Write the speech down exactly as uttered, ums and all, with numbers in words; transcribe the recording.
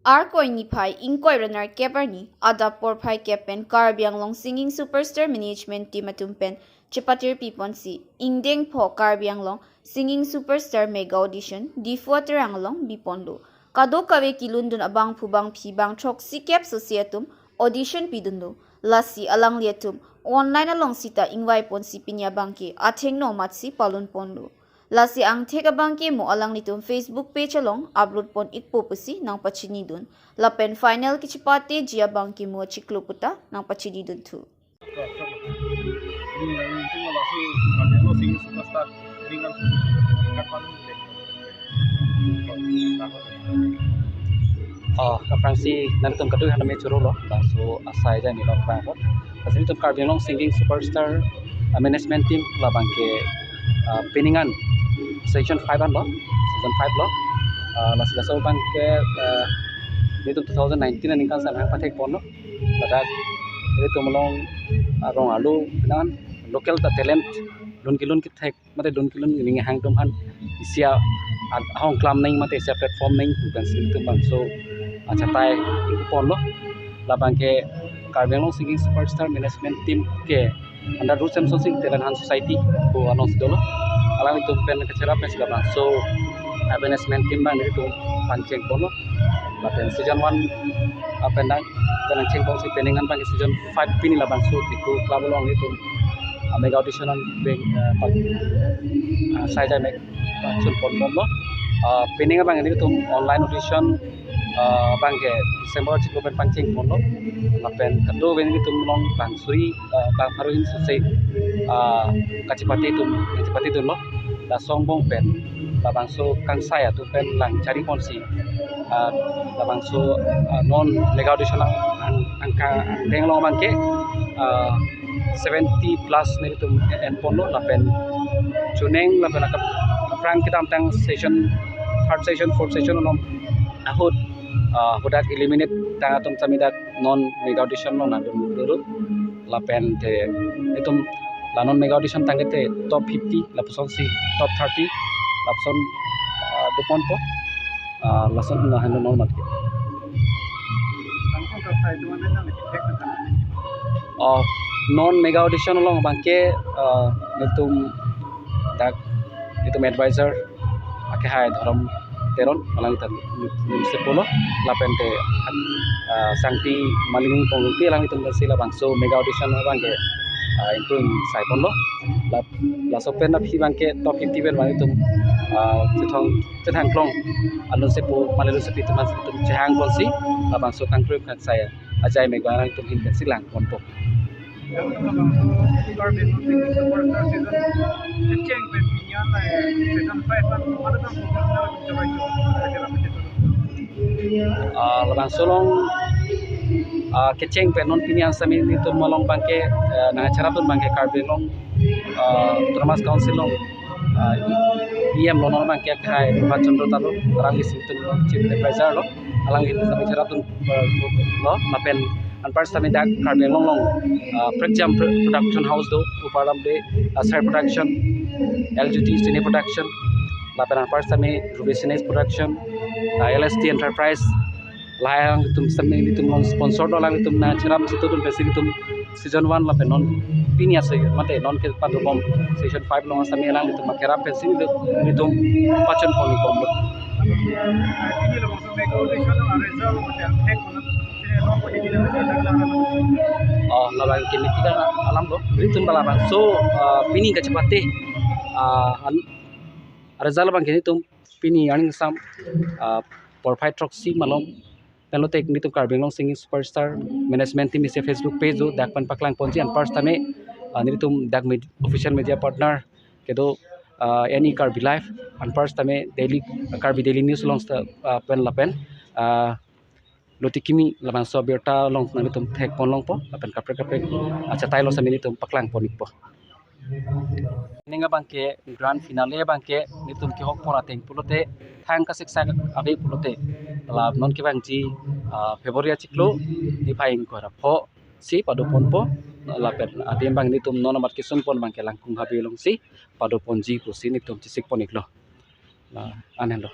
Arkoi niphai ingkoi ra nerkep arni adap porphai kep pen Karbi Anglong Singing Superstar Management Team atum pen chepatir piponsi ingdeng pho Karbi Anglong Singing Superstar Mega Audition Diphu Aterang along biponlo. Kadokave kelundun abangphu bangphi bang throksi kep sose atum audition pidunlo. Lasi alangli atum online along sita ingvaiponsi pini abangke athengno amatsi palunponlo. Lasi angthek abangke mo alanglitum Facebook page along upload pon ikpo pusi nangpachinidun. Lapen final kechepatji abangke mo achiklo puta nangpachinidun thu. Oh, aphrangsi nangtum kadokave aphan me choro lo, laso asai jani lo aphrang ko. Lasi nelitum Karbi Anglong Singing Superstar, ah, Management Team labangke, ah, pining an season five an lo, season five lo. Ah, lasi laso abangke, ah, nelitum two thousand nineteen aningkan si nangpathek ponlo. Ladak nelitum along, ah, rong arlo nang local ta talent lun kelun kethek mate lun kelun ning hang atum aphan isi a-, ahong klam nang mate isi a-platform nang pensi nelitum bangso achatai ponlo. Labangke Karbi Anglong Singing Superstar Management Team ke under Ruchensing Talent Hunt Society pu alongsi dolo. Alangtum pen kacherap pensi labangso management team abang nelitum pangcheng ponlo. Lapen season one, ah, pen dang, pen nangcheng ponsi pining an abang season five pini labangso Diphu Club along nelitum, ah, mega audition an pen, ah, pa-, ah, sai jai mek, ah, chun pon ponlo. Ah, pining abang nelitum online audition, ah, abangke December chiklo pen pangcheng ponlo. Lapen kadokave nelitum along bang suri, ah, bang pharo ahin sose, ah, kachepate atum, kachepatedunlo. Laso angbong pen labangso kangsai atum pen lang chari ponsi, ah, labangso, ah, non mega audition ang, ang, angka angdeng along abangke, ah, seventy plus nelitum en ponlo lapen chuneng lapen akap aphrang kedamtang season, third season, fourth season along ahut, ah, hadak eliminate tang atum sami dak non mega audition along nangdun dulu. Lapen te itum la non mega audition tangte top fifty lapusonsi top thirty lapuson, ah, doponpo. Ah, lason na hanu non matke. Oh, non mega audition along abangke, ah, nelitum dak nelitum advisor akehai Dhorom Teron alanglitum nelitum sepolo lapen te, ah, Sangti Malingpong Rungpi alanglitum pensi labangso mega audition abangke, ah, include sai ponlo. La, laso pen aphi abangke top fifty pen abang itum, ah, chethang chethang klong alun sepo mane alun sepi teman itum chehang ponsi labangso kangkroi kangsai ajai mega alanglitum ahin pensi lang ponpo. Karbi Anglong Singing Superstar season kecheng pen pini an, eh, season five an, mana tang program na coba itu, coba itu. Ah, labangso along, ah, kecheng pen non pini an sami nelitum along abangke, eh, nangcherapdun abangke Karbi Anglong, ah, Autonomous Council along, ah, E M lo non abangke akehai Prabhat Chandra Talo, alang isi itum along chief advisor lo, alang isi sami cherapdun, eh, lo, lapen anpar sami dak Karbi Anglong along, ah, Prekjam Pro-, Production House do, Upar Lamde, ah, Sai Production, L G T Cine Production, lapen anpar sami Ruby Cines Production, ah, L S T Enterprise, lahai alanglitum sami nelitum along sponsor do alanglitum nangcherap chitudun pensi nelitum season one lapen non pini ase mate non ke padobom season five along sami alanglitum nangcherap pensi nelitum, nelitum pachun pon ikbomlo. Ini lo maksud mega audition lo, result lo, mate angthek lo, sini lo, kok ini lo, result lo. Oh, labang kemiti kan alam lo. Nelitum labangso, ah, pini kachepate, ah, an, result abangke nelitum pini arni sam, ah, porphai throksi malom pen lote nelitum Karbi Anglong Singing Superstar Management Team isi Facebook page do dak pen paklang ponji anpar sitame, ah, nelitum dak med-, official media partner kedo, ah, Any Karbi Live anpar sitame daily, Karbi Daily News along sita, ah, pen lapen, ah, Luti Kimi labangso abirta along nanglitum thek pon longpo lapen kaprek kaprek achatai along sami nelitum paklang pon ikpo. Ning abangke grand finale abangke nelitum kehok pon ateng pulote thang kasiksak ave pulote la non kevangji, ah, February achiklo niphai ingkoi ra pho si padoponpo lapen adim abang nelitum non amat kesung pon abangke Langkung Habe alongsi padoponji pusi nelitum chesik pon iklo. La, an henlo.